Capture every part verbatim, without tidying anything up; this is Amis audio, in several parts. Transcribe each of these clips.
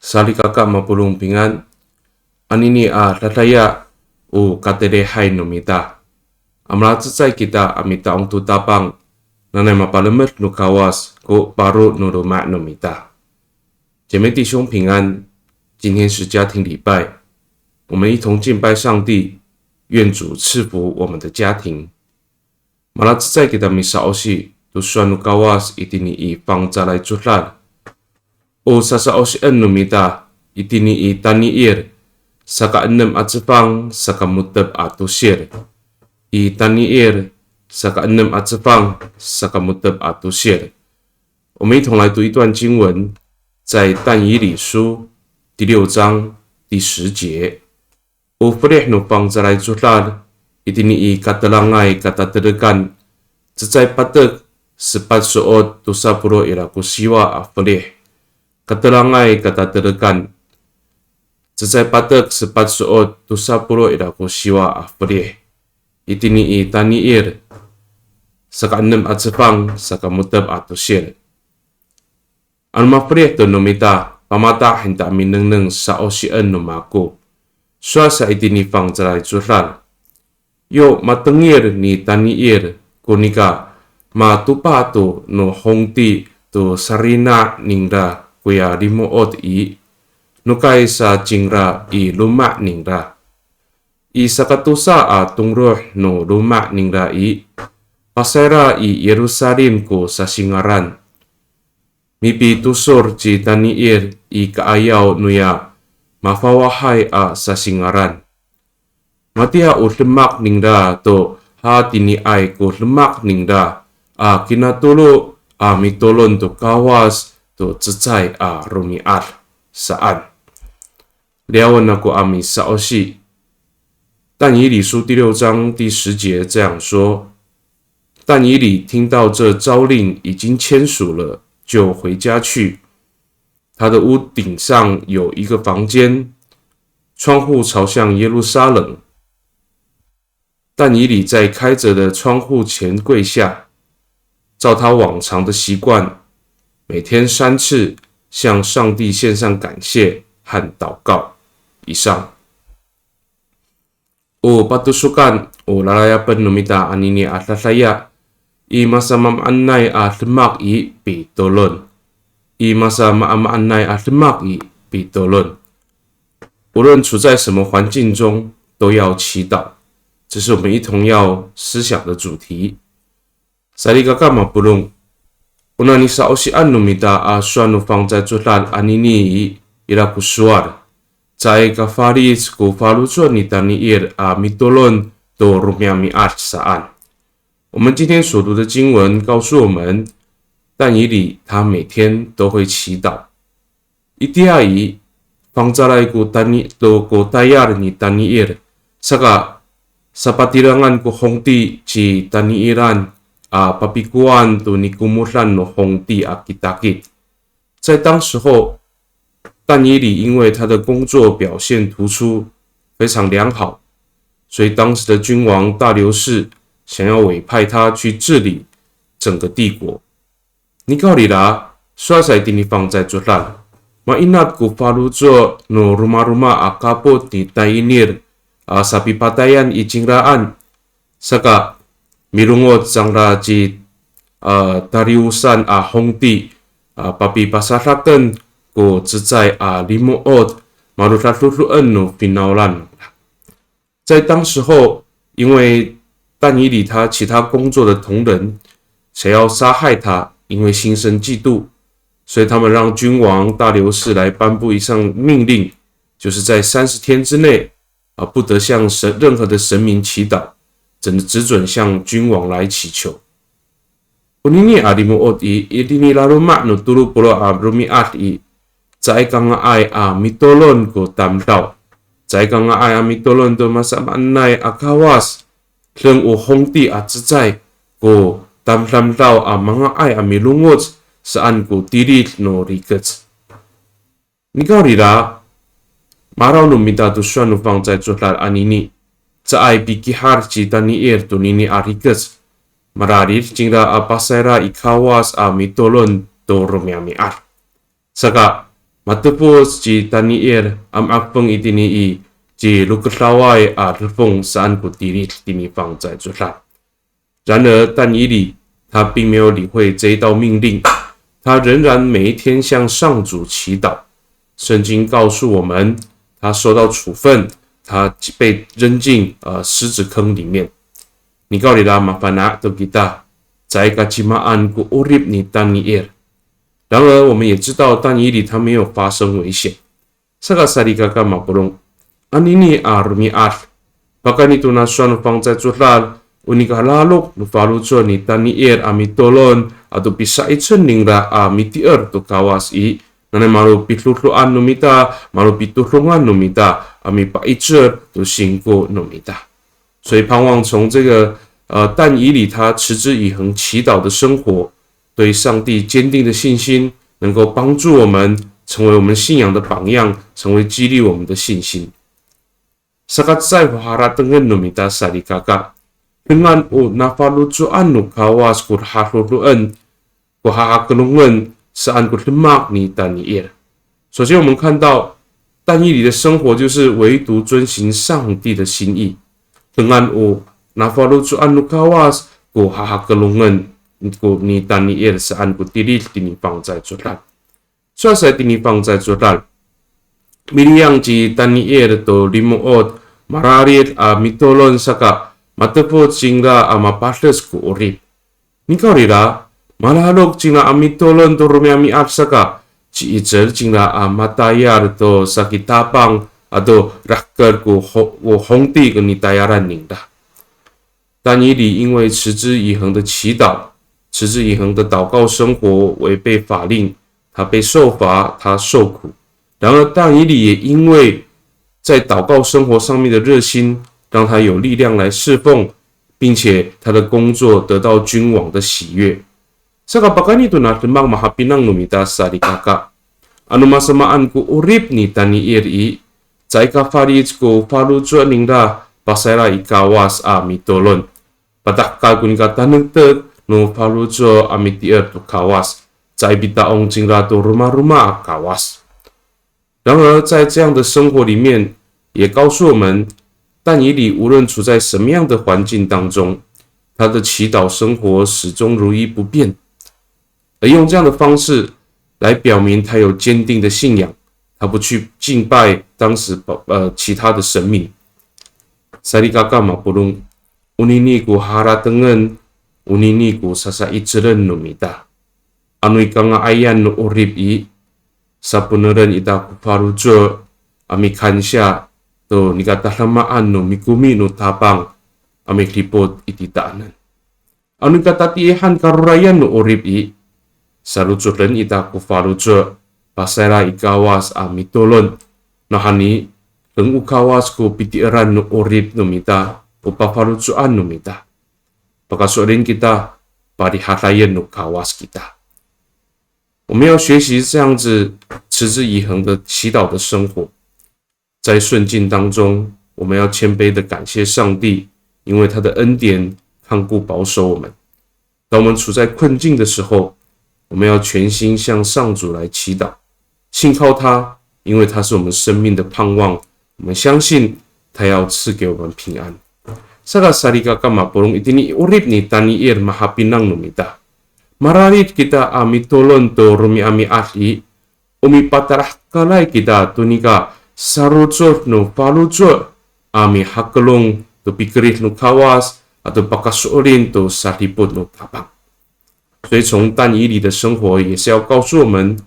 Salikaka mapolong pingan, anini a dadaya o katelihay no mita. A malacecay kita a mita'ong to Tapang, nanay mapalemed no Kawas ko paro no loma' no mita. 姐妹弟兄平安，今天是家庭礼拜，我们一同敬拜上帝，愿主赐福我们的家庭。Malacecay kita misa'osi to sowal no Kawas itini i fangcalay codad. O sasa'osien no mita itini i Taniil, saka enem a cefang, saka mo^tep a tosil. I Taniil, saka enem a cefang, saka mo^tep a tosil. 我们一同来读一段经文，在但以理书第六章第十节。O felih no fangcalay codad, itini i Katelangay Katatelekan, cecay patek sepat so'ot tosa polo' ira ko siwa a felih. Katelangay Katatelekan, cecay patek sepat so'ot tosa polo' ira ko siwa a felih. Itini i Taniil, saka enem a cefang, saka mo^tep a tosil. Ano mafelih to no mita, pamata han ta minengneng sa'osien no mako. Sowal sa itini fangcalay codad. Yo matengil ni Taniil ko nika matopa to no hongti to sarina' ningra koya limo'ot i, nokay sa cingra i loma' ningra. I sakatosa a tongroh no loma' ningra i, pasayra i Yerusalim ko sasingaran. Mipitosor ci Taniil i ka'ayaw noya mafawahay a sasingaran. Matiya o demak ningra to hatiniay ko demak ningra a kinatolo a mitolon to Kawas to cecay a romi'ad saan. Liyawen ako a misa'osi. 但以理书第六章第十节这样说：但以理听到这诏令已经签署了，就回家去。他的屋顶上有一个房间，窗户朝向耶路撒冷。 但以理在开着的窗户前跪下，照他往常的习惯，每天三次向上帝献上感谢和祷告。以上。O patosokan, o lalayapen no mita anini a dadaya, i masamaamaanay a demak i pitolon. I masamaamaanay a demak i pitolon. 无论处在什么环境中，都要祈祷。这是我们一同要思想的主题。Salikaka mapolong, o nanisa'osian no mita a sowal no fangcalay codad anini i, ira ko sowal. Caay ka falic ko faloco' ni Taniil a mitolon to romi'ami'ad saan. 我们今天所读的经文告诉我们，但以理他每天都会祈祷。 Itiya i, fangcalay ko Tani to ko tayal ni Taniil, saka sapatirengan ko hongti ci Taniilan a papikowan to nikomodan no hongti a kitakit. 在当时候，但以理因为他的工作表现突出，非常良好，所以当时的君王大流士想要委派他去治理整个帝国。 Nikawrira, sowal sa itini fangcalay codad. Mainat ko faloco' no romaroma a kapot ni Taniil a sapipatayan i cingraan. Saka, milongoc cangra ci, a, Tariusan a hongti, a, papipasadaken ko cecay a limo'ot, malodadodoen no finawlan. 在当时候，因为但以理他其他工作的同仁想要杀害他，因为心生嫉妒，所以他们让君王大流士来颁布一项命令，就是在三十天之内，啊，不得向神，任何的神明祈祷，只能，只准向君王来祈求。 Onini a limo'ot i, itini laloma' no tolo polo' a romi'ad i, caay ka nga'ay a mitolon ko tamdaw. Caay ka nga'ay a mitolon to masamaanay a kawas, deng o hongti a cecay ko tamdamdaw a manga'ay a milongoc saan ko tilid no rikec. Nikawrira, maraw no mita to sowal no fangcalay codad anini, caay pikihar ci Taniil tonini a rikec, mararid cingra a pasayra i kawas a mitolon to romi'ami'ad. Saka, Matefoc ci Taniil a ma'afeng itini i cilokedaway a defong saan ko tilid tini fangcalay codad. 然而但以理他并没有理会这一道命令，他仍然每一天向上主祈祷。圣经告诉我们，他受到处分，他被扔进呃狮子坑里面。Nikawrira mafana' to kita, caay ka cimaan ko 'orip ni Taniil. 然而我们也知道但以理他没有发生危险。 Saka salikaka mapolong, anini a romi'ad, pakayni tona sowal no fangcalay codad, o nika lalok no faloco' ni Taniil a mitolon ato pisa'icel ningra a mitier to Kawas i, nanay malopidodoan no mita, malopitodongan no mita a mipa'icel to singko no mita. 所以盼望从这个呃但以理他持之以恒祈祷的生活，对上帝坚定的信心，能够帮助我们成为我们信仰的榜样，成为激励我们的信心。Saka cecay ko haratengen no mita salikaka, dengan o nafaloco'an no Kawas ko hadodoen, ko hahakelongen saan ko demak ni Taniil. 首先，我们看到但以理的生活就是唯独遵行上帝的心意。Dengan o nafaloco'an no Kawas ko hahakelongen ko ni Taniil saan ko tilid tini fangcalay codad. Sowal sa tini fangcalay codad, miliyang ci Taniil to limo'ot mararid a mitolon saka matefoc cingra a mapades ko 'orip. Nikawrira, malalok cingra a mitolon to romi'ami'ad saka, ci'icel cingra a matayal to saki Tapang ato rahker ko ho-, ko hongti ko nitayalan ningra. 但以理因为持之以恒的祈祷，持之以恒的祷告生活违背法令，他被受罚，他受苦。然而，但以理也因为在祷告生活上面的热心，让他有力量来侍奉，并且他的工作得到君王的喜悦。Saka pakayni tona demak mahapinang no mita salikaka, ano masamaan ko 'orip ni Taniil i, caay ka falic ko faloco' ningra pasayra i Kawas a mitolon. Patahekal ko nika tanektek no faloco' a mitier to Kawas, caay pita'ong cingra to romaroma a Kawas. 然而，在这样的生活里面，也告诉我们，但以理无论处在什么样的环境当中，他的祈祷生活始终如一不变，而用这样的方式来表明他有坚定的信仰，他不去敬拜当时呃其他的神明。Salikaka mapolong, onini ko haratengen, onini ko sasa'icelen no mita. Ano i kanga'ayan no 'orip i, saponeren ita ko faloco' a mikansiya to nika tadamaan no mikomi no Tapang a midipot i titaanan. Ano nika tatiihan karorayan no 'orip i, salocoden ita ko faloco' pasayra i Kawas a mitolon. Nawhani, deng o Kawas ko pitieran no 'orip no mita, o pafaloco'an no mita. Pakaso'elin kita, parihadayen no Kawas kita. 我们要学习这样子持之以恒的祈祷的生活。在顺境当中，我们要谦卑的感谢上帝，因为他的恩典看顾保守我们。当我们处在困境的时候，我们要全心向上主来祈祷，信靠他，因为他是我们生命的盼望，我们相信他要赐给我们平安。Saka salikaka mapolong, itini i 'orip ni Taniil mahapinang no mita. Mararid kita a mitolon to romi'ami'ad i, o mipatalahekalay kita to nika sarocod no faloco' a mihakelong to pikerid no Kawas ato pakaso'elin to sadipot no Tapang. 所以从但以理的生活也是要告诉我们，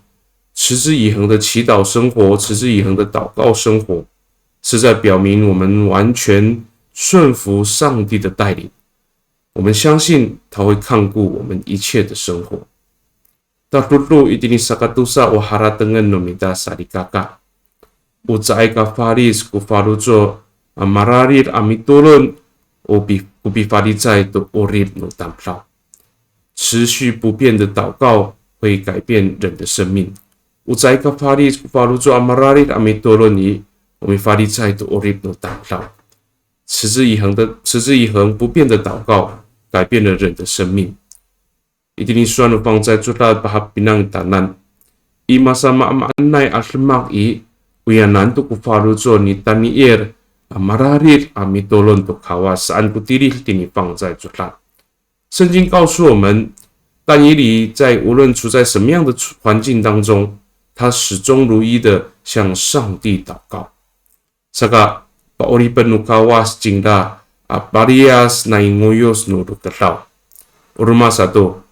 持之以恒的祈祷生活，持之以恒的祷告生活，是在表明我们完全顺服上帝的带领。我们相信他会看顾我们一切的生活。Tadodo itini sakatosa o haratengen no mita salikaka. O caay ka falic ko faloco' a mararid a mitolon o pi-, ko pifalicay to 'orip no tamdaw. 持续不变的祷告会改变人的生命。O caay ka falic ko faloco' a mararid a mitolon i, o mifalicay to 'orip no tamdaw. 持之以恒的，持之以恒不变的祷告改变了人的生命。Itini sowal no fangcalay codad pahapinang tanan. I masamaamaanay a demak i, oyanan to ko faloco' ni Taniil a mararid a mitolon to Kawas saan ko tilid tini Fangcalay Codad. 圣经告诉我们，但以理在无论处在什么样的处-，环境当中，他始终如一的向上帝祷告。Saka, pa'oripen no Kawas cingra a paliyas nai ngoyos no rokedaw. O roma sato,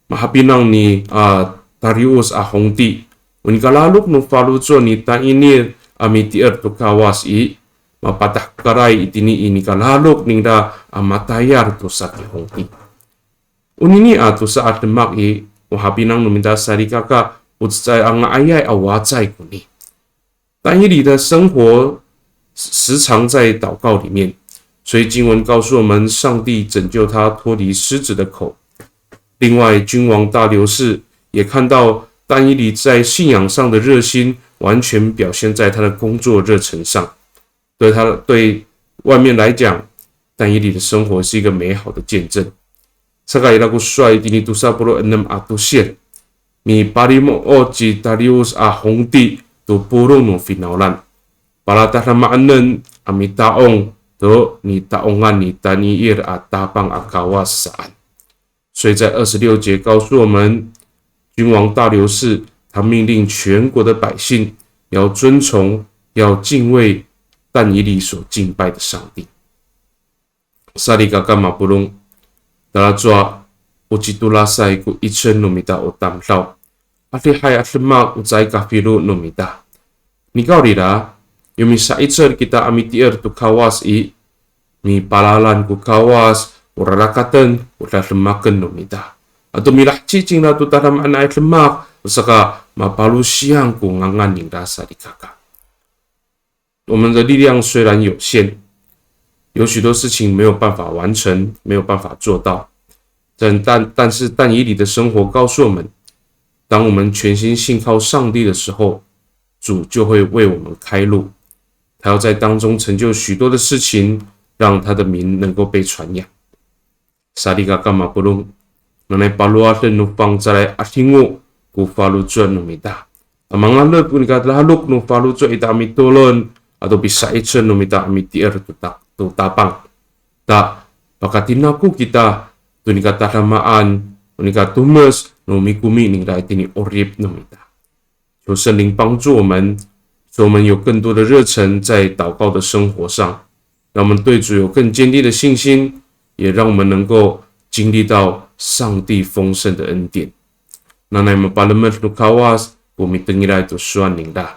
mahapinang ni, a, Darius a hongti, o nika lalok no faloco' ni Taniil a mitier to Kawas i, mapatahkalay itini i nika lalok ningra a matayal to saki hongti. Onini a tosa a demak i, o hapinang no mita salikaka, o cecay a nga'ayay a wacay koni. 但以理的生活时常在祷告里面，所以经文告诉我们，上帝拯救他脱离狮子的口。另外，君王大流士也看到但以理在信仰上的热心，完全表现在他的工作热忱上。对他，对外面来讲，但以理的生活是一个美好的见证。Saka ira ko sowal itini tosa polo' enem a tosil. Mipalimo'ot ci Darius a hongti to polong no finawlan. Palatadamaanen a mita'ong to nita'ongan ni Taniil a Tapang a Kawas saan. 所以在二十六节告诉我们，君王大流士他命令全国的百姓要遵从、要敬畏但以理所敬拜的上帝。Salikaka mapolong, talacowa o citolasay ko 'icel no mita o tamdaw. Adihay a demak o caay kafilo no mita. Nikawrira, yo misa'icel kita a mitier to Kawas i, mipalalan ko Kawas, o rarakaten, o dademaken no mita. Ato milaheci cingra to tadamaanay a demak, o saka mapalosiyang ko ngangan ningra salikaka. 我们的力量虽然有限，有许多事情没有办法完成，没有办法做到，但，但，但是但以理的生活告诉我们，当我们全心信靠上帝的时候，主就会为我们开路，他要在当中成就许多的事情，让他的名能够被传扬。 Salikaka mapolong, nanay palowaden no fangcalay 'adingo ko faloco' no mita. A mangalef ko nika lalok no faloco' ita a mitolon, ato pisa'icel no mita a mitier to ta-, to Tapang. Ta, pakatinako kita to nika tadamaan, to nika tomes no mikomi ningra itini 'orip no mita. 求圣灵帮助我们，使我们有更多的热忱在祷告的生活上，让我们对主有更坚定的信心，也让我们能够经历到上帝丰盛的恩典。Nanay mapalemed no Kawas ko mitengilay to sowal ningra.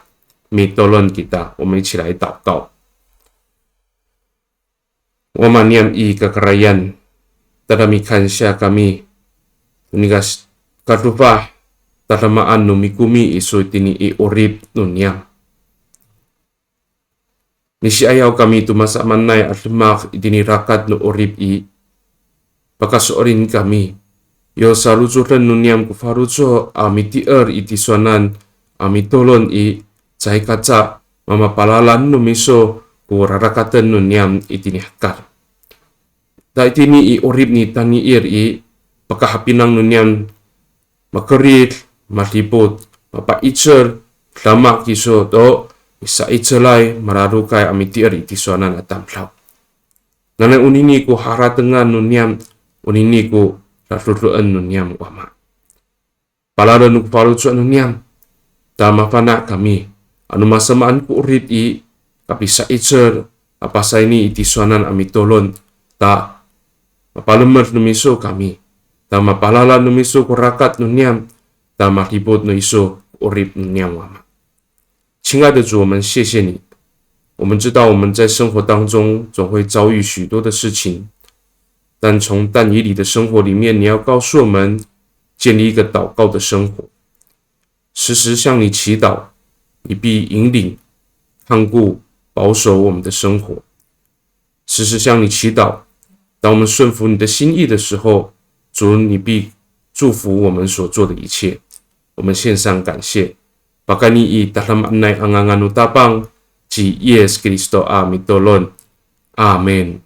Mitolon kita, 我们一起来祷告。 Wama niyam i kakarayan, tada mikansiya kami, to nika s-, kadofah, tadamaan no mikomi iso itini i 'orip no niyam. Misi'ayaw kami to masamaanay a demak itini rakat no 'orip i, pakaso'elin kami, yo sarocoden no niyam ko faloco' a mitier i tisowanan a mitolon i, caay kaca mamapalalan no miso ko rarakaten no niyam itini hekal. Ta itini i 'orip ni Taniil i, pakahapinang no niyam makerid, madipot, mapa'icel, dama kiso to misa'icelay, mararokay a mitier i tisowanan a tamdaw. Nanay onini ko haratengan no niyam, onini ko dadodoen no niyam, Wama. Palalen no ko faloco' no niyam, ta mafana' kami, ano masamaan ko 'orip i, kapisa'icel, a pasayni i tisowanan a mitolon, ta mapalemed no miso kami, ta mapalalan no miso ko rakat no niyam, ta madipot no iso ko 'orip no niyam, Wama. 亲爱的主，我们谢谢你。我们知道我们在生活当中总会遭遇许多的事情，但从但以理的生活里面，你要告诉我们建立一个祷告的生活，时时向你祈祷，你必引领、看顾、保守我们的生活。 时时向你祈祷。当我们顺服你的心意的时候，主，你必祝福我们所做的一切。我们献上感谢。Pakayni i tadamaanay a ngangan no Tapang, ci Yis Kristo a mitolon. Amin.